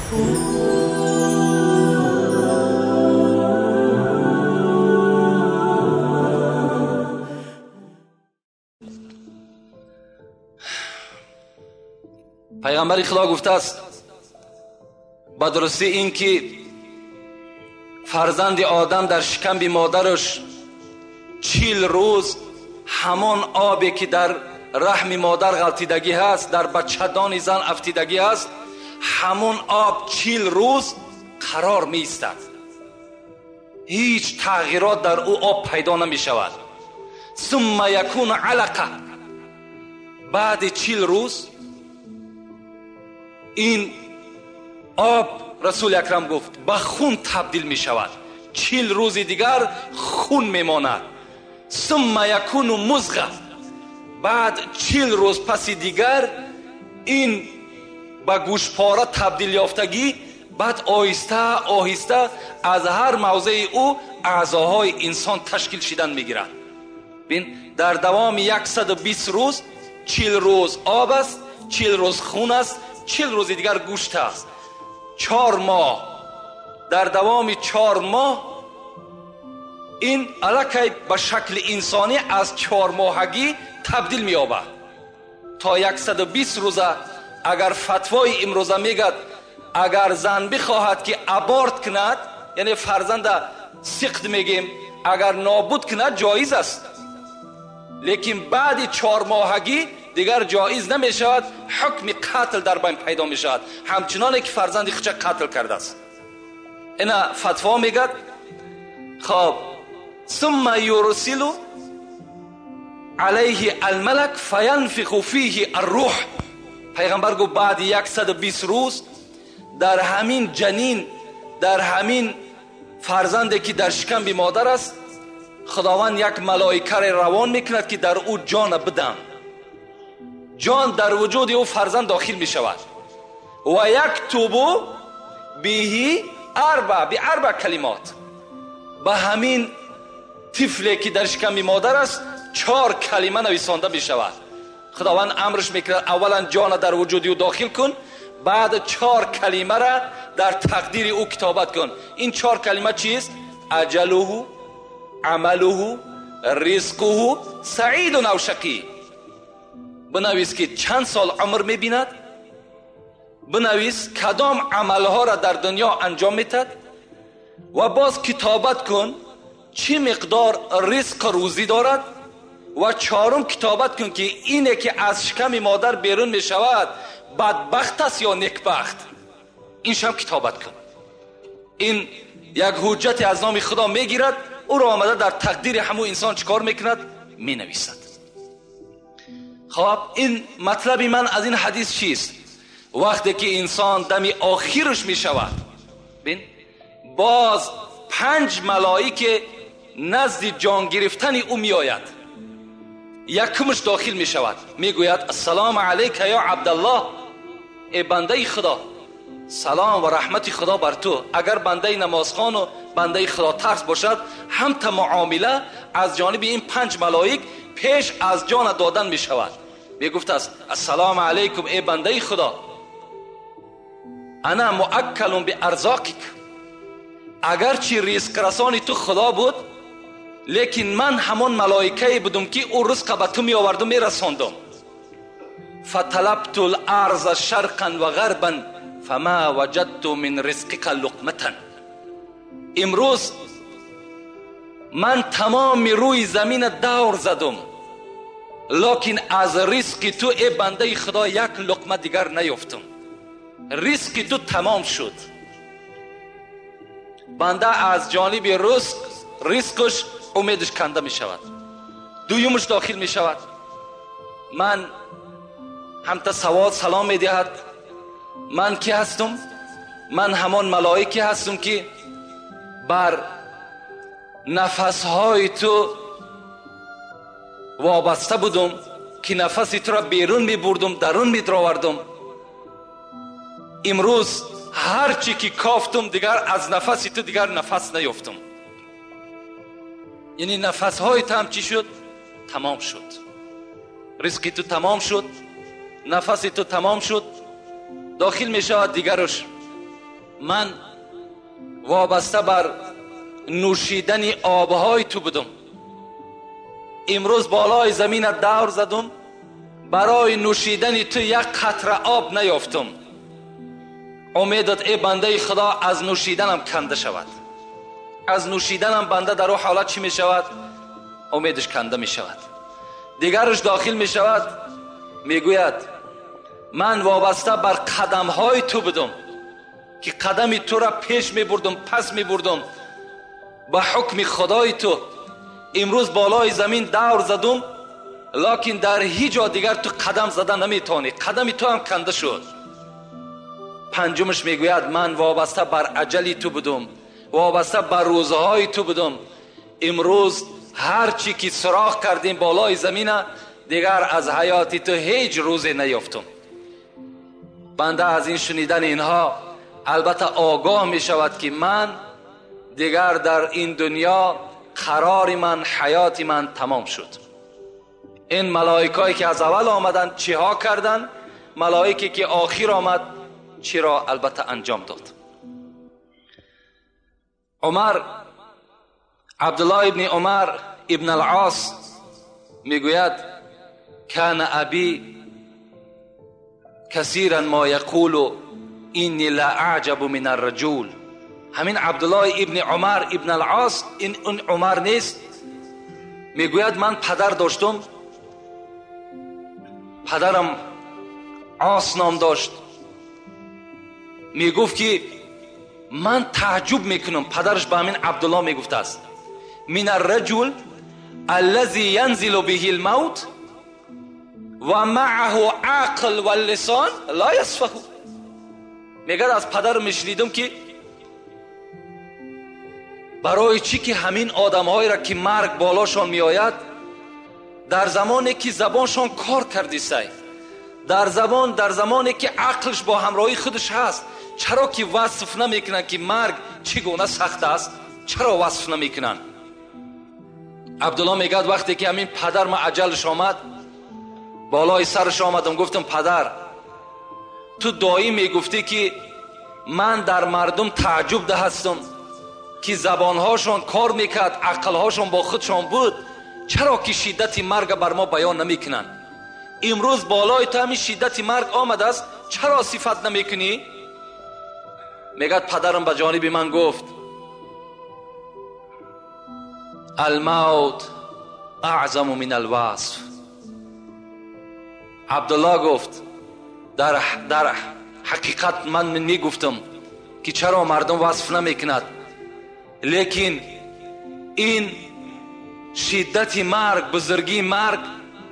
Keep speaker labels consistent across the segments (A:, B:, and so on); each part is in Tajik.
A: پیغمبر خدا گفته است به درستی این که فرزند آدم در شکم مادرش 40 روز همان آبی که در رحم مادر غلطیدگی هست، در بچه‌دان زن افتیدگی هست، همون آب 40 روز قرار می ایستد، هیچ تغییرات در او آب پیدا نمی شود. ثم یکون علقه، بعد 40 روز این آب، رسول اکرم گفت، به خون تبدیل می شود. 40 روز دیگر خون می ماند. ثم یکون مضغه، بعد 40 روز پس دیگر این به گوشپاره تبدیل یافتگی، بعد آهسته آهسته از هر موضع او اعضاهای انسان تشکیل شدن میگیرد. ببین در دوام 120 روز 40 روز آب است، 40 روز خون است، 40 روز دیگر گوشت است. 4 ماه، در دوام 4 ماه این الکی به شکل انسانی از 4 ماهگی تبدیل می‌یابد تا 120 روزه. اگر فتوای امروزه میگد اگر زن بخواهد که ابارت کند، یعنی فرزند سقط میگیم، اگر نابود کند جایز است، لیکن بعد 4 ماهگی دیگر جایز نمیشود، حکم قتل در بین پیدا میشود، همچنان که فرزند خود قتل کرده است. اینا فتوا میگد. خب ثم یرسل علیه الملک فینفخ فیه الروح. پیغمبر گفت بعد 120 روز در همین جنین، در همین فرزندی که در شکم مادر است، خداوند یک ملائکه را روان میکند که در او جان بدم. جان در وجود او فرزند داخل می شود. و یکتب به اربع کلمات، به همین طفلی که در شکم مادر است 4 کلمه نویسانده می شود. خداوند امرش میکند اولا جان در وجود او داخل کن، بعد 4 کلمه را در تقدیر او کتابت کن. این 4 کلمه چیست؟ اجله، عمله، رزقه، سعید او شقی. بنویس که چند سال عمر میبیند، بنویس کدام عملها را در دنیا انجام میتد، و باز کتابت کن چی مقدار رزق روزی دارد، و 4 کتابت کن که اینه که از شکم مادر بیرون میشود بدبخت است یا نیکبخت. این شم کتابت کن. این یک حجت از نام خدا میگیرد، او را آمده در تقدیر همو انسان چکار میکند؟ مینویسد. خب این مطلب من از این حدیث چیست؟ وقتی که انسان دم آخرش میشود، ببین باز 5 ملائکه نزد جان گرفتن او میآید. یکمش داخل میشود، میگوید السلام علیک یا عبدالله، ای بنده خدا، سلام و رحمت خدا بر تو. اگر بنده نمازخوان و بنده خدا ترس باشد، هم تا معامله از جانب این 5 ملائک پیش از جان دادن می شود. می گفت است السلام علیکم ای بنده خدا، انا مؤکل بارزاقک، اگرچه رزق رسانی تو خدا بود، لیکن من همان ملائکه بودم که او رزق به تو می آوردم می رساندم. فطلبت الارض شرقا و غربا فما وجدت من رزقک لقمة. امروز من تمام روی زمین دور زدم، لکن از رزق تو ای بنده خدا یک لقمه دیگر نیافتم. رزق تو تمام شد. بنده از جانب رزقش امیدش کنده می شود. دویمش داخل می شود، من هم تا سوال سلام می دهد، من کی هستم؟ من همان ملائکه هستم که بر نفسهای تو وابسته بودم، که نفس تو را بیرون می بردم، درون می دراوردم. امروز هرچی که کافتم دیگر از نفس تو دیگر نفس نیافتم. یعنی نفسهای تو هم چی شد؟ تمام شد. رزق تو تمام شد، نفس تو تمام شد. داخل می شود دیگرش، من وابسته بر نوشیدن آبهای تو بودم، امروز بالای زمین دور زدم، برای نوشیدن تو یک قطره آب نیافتم. امیدت ای بنده خدا از نوشیدنم کنده شود. از نوشیدنم بنده در او حالت چی می شود؟ امیدش کنده می شود. دیگرش داخل می شود، می گوید من وابسته بر قدم های تو بودم که قدم تو را پیش می بردم، پس می بردم، به حکم خدای تو امروز بالای زمین دور زدم، لکن در هیچ جا دیگر تو قدم زدن نمیتونی، قدم تو هم کنده شد. پنجمش میگوید من وابسته بر اجلی تو بودم، وابسته بر روزهای تو بودم، امروز هر چی که سراغ کردیم بالای زمین دیگر از حیات تو هیچ روزی نیافتم. بنده از این شنیدن اینها البته آگاه می شود که من دیگر در این دنیا قرار من، حیات من تمام شد. این ملائکایی که از اول آمدن چیها کردن، ملائکی که آخر آمد چی را البته انجام داد. عمر، عبدالله ابن عمر ابن العاص میگوید کان ابی کثیرا ما یقول اینی لا اعجب من الرجل. همین عبدالله ابن عمر ابن العاص، این اون عمر نیست، میگوید من پدر داشتم، پدرم عاص نام داشت، میگفت که من تعجب میکنم، پدرش به همین عبدالله میگفت است، من الرجل الذي ينزل به الموت و معه عقل و اللسان لا يصفه. میگه از پدر میشنیدم که برای چی که همین آدمهایی را که مرگ بالاشان میآید، در زمانی که زبانشان کار کردی سای، در زمانی که عقلش با همراهی خودش هست، چرا که وصف نمیکنن که مرگ چگونه سخت است؟ چرا وصف نمیکنن؟ عبدالله میگه وقتی که همین پدر ما عجلش آمد، بالای سرش آمدم، گفتم پدر تو دایی میگفتی که من در مردم تعجب ده هستم که زبانهاشون کار میکرد، عقلهاشون با خودشان بود، چرا که شدت مرگ بر ما بیان نمیکنن؟ امروز بالای تو همین شدت مرگ آمده است، چرا صفت نمیکنی؟ میگه پدرم به جانب من گفت الموت اعظم من الوصف. عبدالله گفت در حقیقت من میگفتم که چرا مردم وصف نمیکند، لیکن این شدت مرگ، بزرگی مرگ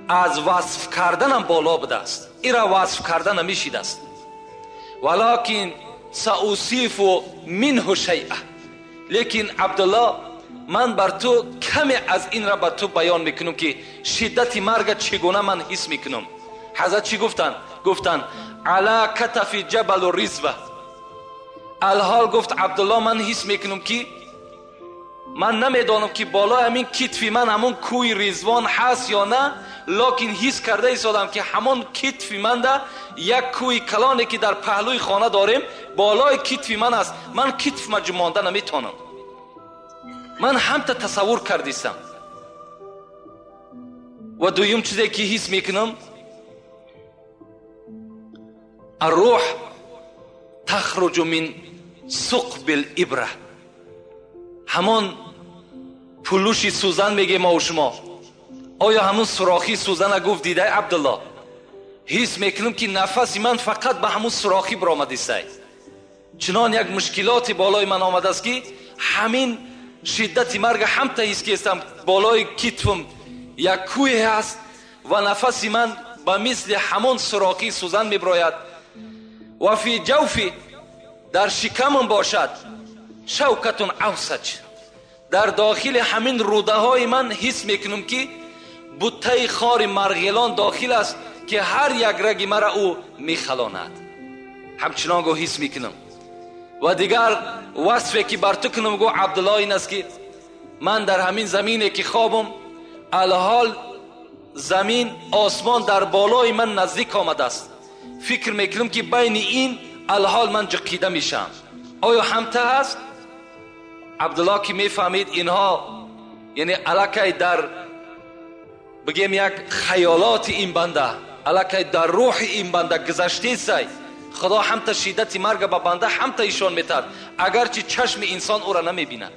A: از وصف کردنم بالا بوده است، این را وصف کردن نمیشید است. ولکن سأوصف منه شیئا، لیکن عبدالله من بر تو کمی از این را بر تو بیان میکنم که شدت مرگ چگونه من حس میکنم. حضرت چی گفتن؟ گفتن علی کتف جبل الرزوه. الحال گفت عبدالله من حس میکنم که من نمیدانم که بالای همین کتفی من همون کوی رضوان هست یا نه، لکن حس کرده ایستادم که همون کتفی من ده یک کوی کلانی که در پهلوی خانه داریم بالای کتفی من است، من کتف ما جمانده نمیتونم، من هم تا تصور کردیستم. و دویم چیزی که حس میکنم الروح تخرج من ثقب الابره، همون پلوشی سوزن میگه ما و شما، آیا همون سوراخی سوزن گفت دیده عبدالله؟ حس میکنم که نفس من فقط به همون سوراخی برآمده است. چنان یک مشکلاتی بالای من آمده است که همین شدت مرگ هم تا حس کردم بالای کتفم یک کوه هست و نفس من به مثل همون سوراخی سوزن میبراید. و فی جوفی، در شکمم باشد، شوکتون اوسج، در داخل همین روده های من حس میکنم که بوته خار مرغلان داخل است که هر یک رگ مرا او میخلاند. همچنان گو حس میکنم. و دیگر وصفی که بر تو کنم گو عبدالله این است که من در همین زمینه که خوابم، الحال زمین آسمان در بالای من نزدیک آمده است، فکر میکنم که بین این الحال من جقیده میشم، Оё ҳамта ҳаст? Абдуллоҳ ки мефаҳмид инҳо яъне аллакай дар бигем як хаёлоти ин банда, аллакай дар рӯҳи ин банда гузаштесай, Худо ҳамта шиддати марга ба банда ҳамта ишон метад, агарчи чашми инсон ӯра намебинад.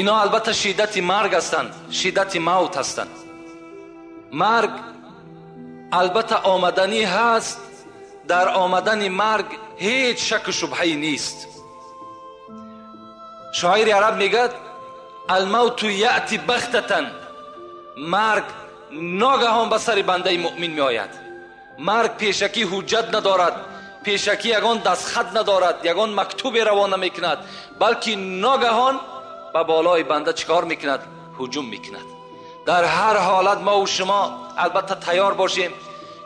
A: Ино албатта шиддати марг ҳастанд, шиддати мавт ҳастанд. Марг албатта омаданӣ ҳаст, дар омадани марг ҳеҷ шаку шубҳае нест. Шоири араб мегӯяд алмавту яъти бахтатан, марг ногаҳон ба сари бандаи муъмин меояд. Марг пешакӣ ҳуҷҷат надорад, пешакӣ ягон дастхат надорад, ягон мактубе равон намекунад, балки ногаҳон ба болои банда чӣ кор мекунад? Ҳуҷум мекунад. Дар ҳар ҳолат мо ва шумо албатта тайёр бошем.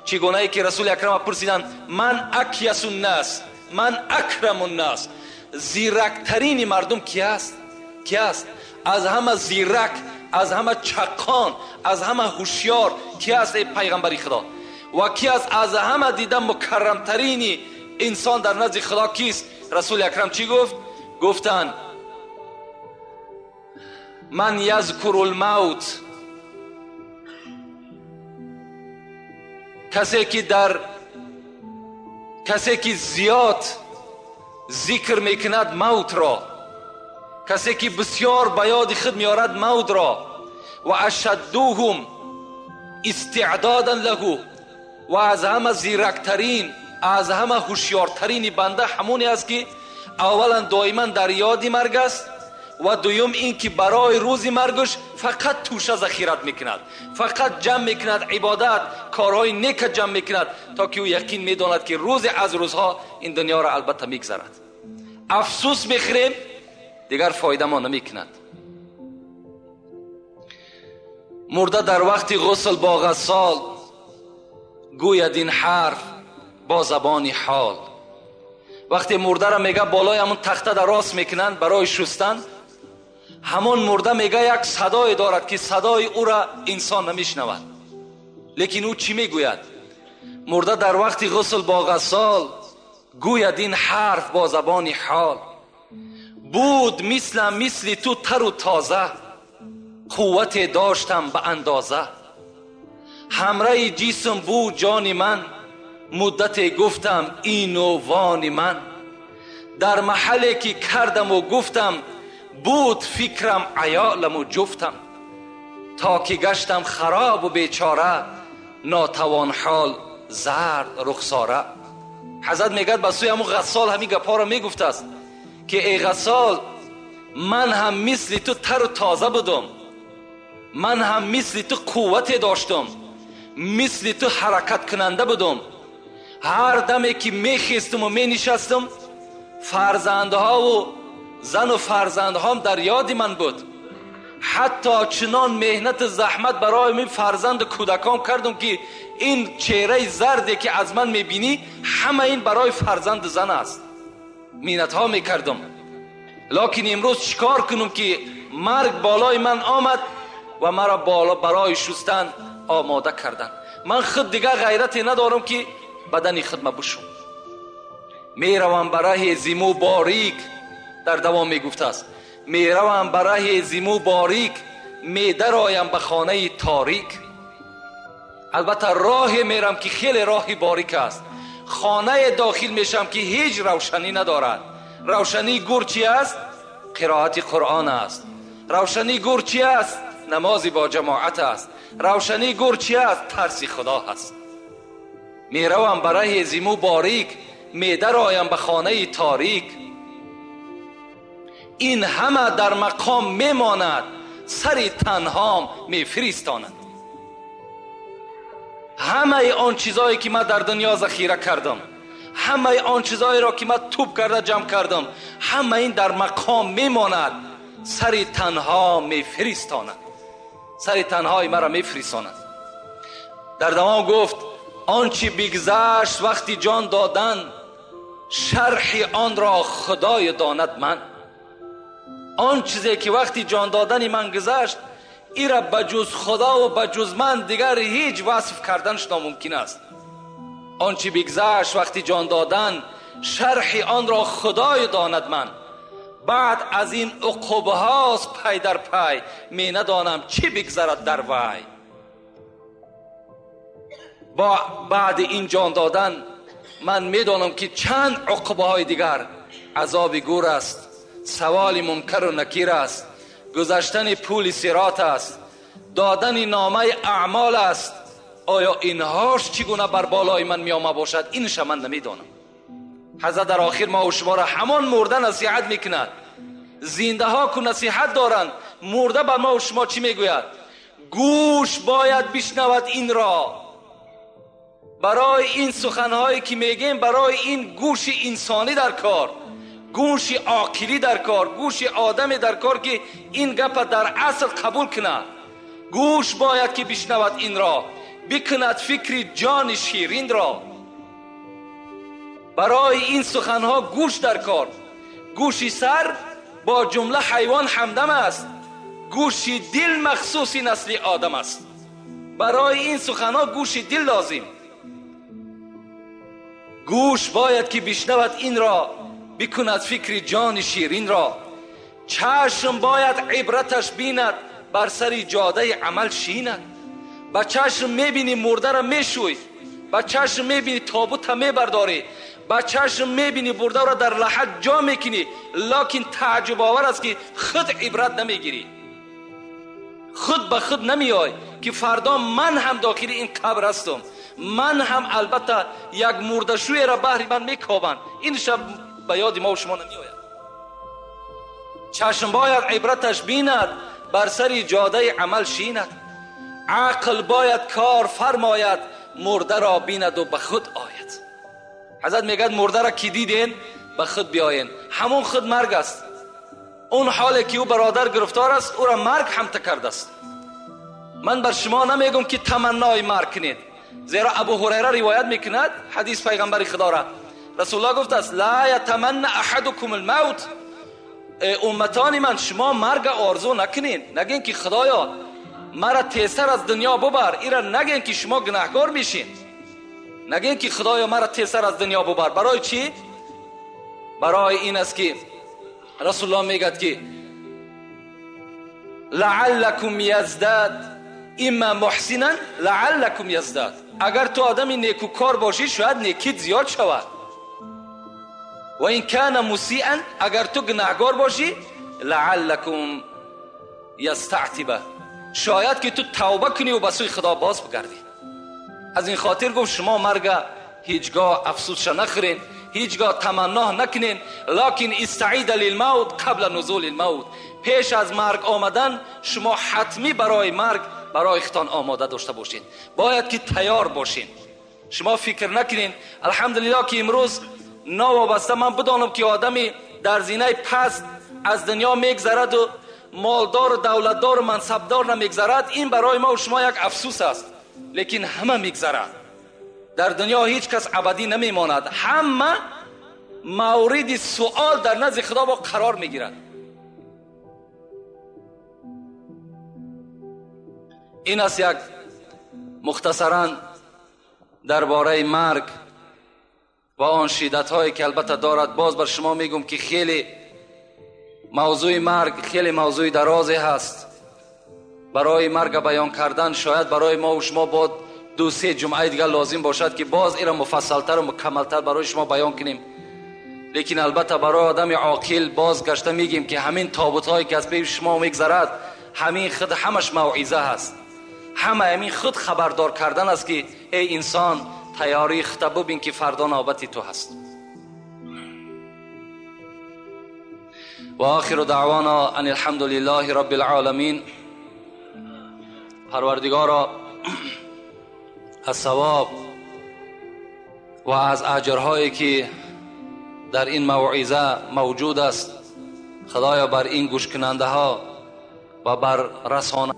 A: Чӣ гунае ки Расули Акрам пурсиданд ман акясу ннас, ман акраму ннас, зирактарини мардум ки аст? Ки аст? Аз ҳама зирак, аз ҳама чаққон, аз ҳама ҳушёр ки аст эй пайғамбари Худо? Ва ки аст аз ҳама дида мукаррамтарини инсон дар назди Худо кист? Расули Акрам чӣ гуфт? Гуфтанд ман язкуру лмавт, касе ки зиёд зикр мекунад мавтро, касе ки бисёр ба ёди худ меорад мавтро, ва ашаддуҳум истеъдодан лаҳу, ва аз ҳама зирактарин, аз ҳама ҳушёртарини банда ҳамоне аст ки аввалан доиман дар ёди марг аст, ва дуюм ин ки барои рӯзи маргаш фақат тӯша захират мекунад, фақат ҷамъ мекунад ибодат, корҳои нека ҷамъ мекунад, то ки ӯ яқин медонад ки рӯзе аз рӯзҳо ин дунёро албатта мегзарад. Афсӯс мехӯрем, дигар фоида мо намекунад. Мурда дар вақти ғусл бо ғассол гӯяд ин ҳарф бо забони ҳол. Вақте мурдаро мега болои ҳамон тахта дар рост мекунанд барои шустан, ҳамон мурда мега як садое дорад ки садои ӯра инсон намешнавад. Лекин ӯ чӣ мегӯяд? Мурда дар вақти ғусл бо ғассол гӯяд ин ҳарф бо забони ҳол. Буд мислам мисли ту тару тоза, қуввате доштам ба андоза. Ҳамраи ҷисм буд ҷони ман, муддате гуфтам ину вони ман. Дар маҳалле ки кардаму гуфтам, буд фикрам аёламу ҷуфтам. То ки гаштам харобу бечора, нотавон ҳол зард рухсора. Ҳазрат мегӯяд ба сӯи ҳамун ғассол ҳамин гапҳоро мегуфтааст ки эй ғассол, ман ҳам мисли ту тару тоза будум, ман ҳам мисли ту қуввате доштум, мисли ту ҳаракаткунанда будум. Ҳар даме ки мехестуму менишастум, фарзандҳову зану фарзандҳом дар ёди ман буд. Ҳатто чунон меҳнату заҳмат барои мин фарзанду кӯдакон кардум ки ин чеҳраи зарде ки аз ман мебинӣ, ҳама ин барои фарзанду зан аст. Миннатҳо мекардум. Локин имрӯз чӣ кор кунум ки марг болои ман омад ва маро барои шустан омода карданд. Ман худ дигар ғайрате надорам ки бадани худма бушум. Меравам ба раҳи зиму борик, дар давом мегуфтааст, меравам ба раҳи зиму борик, медароям ба хонаи торик. Албатта роҳе мерам ки хеле роҳи борик аст, хонае дохил мешавам ки ҳеҷ равшанӣ надорад. Равшании гур чи аст? Қироати Қуръон аст. Равшании гур чи аст? Намози бо ҷамоат аст. Равшании гур чи аст? Тарси Худо аст. Меравам ба раҳи зиму борик, медароям ба хонаи торик. Ин ҳама дар мақом мемонад, сари танҳом мефиристонад. Ҳамаи он чизое ки ман дар дунё захира кардам, ҳамаи он чизоеро ки ман тӯб карда ҷамъ кардам, ҳама ин дар мақом мемонад, сари танҳо мефиристонад, сари танҳои маро мефиристонад. Дар давом гуфт он чи бигзашт вақти ҷон додан, шарҳи онро Худоё донад ман. Он чизе ки вақти ҷон додани ман гузашт, ира ба ҷуз Худо ва ба ҷуз ман дигар ҳеҷ васф карданаш номумкин аст. آنچه بگذشت وقتی جان دادن، شرح آن را خدای داند من. بعد از این عقبه هاست پی در پی، می ندانم چی بگذرد در وی. با بعد این جان دادن من میدانم که چند عقبه های دیگر، عذاب گور است، سوال منکر و نکیر است، گذشتن پول صراط است، دادن نامه اعمال است. آیا اینهاش چگونه بر بالای من می آمده باشد؟ اینش من نمیدانم. حضرت در آخر ما و شما را همان مرده نصیحت میکند. زنده ها که نصیحت دارند، مرده بر ما و شما چی میگوید؟ گوش باید بشنود این را. برای این سخنهایی که میگیم، برای این گوش انسانی در کار، گوش عاقلی در کار، گوش آدم در کار که این گپ در اصل قبول کند. گوش باید که بشنود این را، بکند فکر جان شیرین را. برای این سخنها گوش در کار. گوشی سر با جمله حیوان همدم است، گوشی دل مخصوص نسل آدم است. برای این سخنها گوشی دل لازم. گوش باید که بشنود این را، بکند فکر جان شیرین را. چشم باید عبرتش بیند، بر سر جاده عمل شیند. با چشم میبینی مرده را میشوی، با چشم میبینی تابوت میبرداری، با چشم میبینی مرده را در لحد جا میکنی، لکن تعجب آور است که خود عبرت نمیگیری، خود به خود نمیای که فردا من هم داخل این قبر هستم، من هم البته یک مرده‌شوی را بهر من میکوبند. این شب به یاد ما و شما نمیآید. چشم باید عبرتش بیند، بر سر جاده عمل شیند. عقل باید کار فرماید، مرده را بیند و به خود آید. حضرت میگد مرده را کی دیدین به خود بیاین. همون خود مرگ است. اون حالی که او برادر گرفتار است، او را مرگ هم تکرده است. من بر شما نمیگم که تمنای مرگ کنید، زیرا ابو هریره روایت میکند حدیث پیغمبر خدا را، رسول الله گفت است لا یتمنى احدکم الموت. امتان من، شما مرگ آرزو نکنین، نگین که خدایا مرا تیزتر از دنیا ببر. ایرا نگین که شما گناهکار میشین، نگین که خدایا مرا تیزتر از دنیا ببر. برای چی؟ برای این است که رسول الله میگد که لعلکم یزداد اما محسنا لعلکم یزداد. اگر تو آدمی نیکوکار باشی شاید نیکیت زیاد شود. و این کان مسیئا، اگر تو گناهکار باشی لعلکم یستعتب، شاید که تو توبه کنی و به سوی خدا باز بگردی. از این خاطر گفت شما مرگ هیچگاه افسوسش نخورین، هیچگاه تمنا نکنین، لکن استعید للموت قبل نزول الموت. پیش از مرگ آمدن شما حتمی برای مرگ برای خودتان آماده داشته باشین، باید که تیار باشین. شما فکر نکنین الحمدلله که امروز ناوابسته من بدانم که آدمی در زینه پست از دنیا میگذرد و مالدار و دولتدار و منصبدار نمیگذرد، این برای ما و شما یک افسوس است. لیکن همه میگذرد، در دنیا هیچ کس ابدی نمیماند، همه مورد سوال در نزد خدا با قرار میگیرد. این است یک مختصرا درباره مرگ و آن شدت هایی که البته دارد. باز بر شما میگم که خیلی موضوع مرگ خیلی موضوع درازی هست. برای مرگ بیان کردن شاید برای ما و شما با 2-3 جمعه دیگر لازم باشد که باز ایرا مفصلتر و مکملتر برای شما بیان کنیم. لیکن البته برای آدم عاقل باز گشته میگیم که همین تابوت هایی که از پیش شما میگذرد، همین خود همش موعظه هست، همه همین خود خبردار کردن است که ای انسان تیاری خود ببین که فردا نوبت تو هست. و آخر دعوانا ان الحمد لله رب العالمین. پروردگارا از ثواب و از اجرهایی که در این موعظه موجود است، خدایا بر این گوش کننده ها و بر رسانه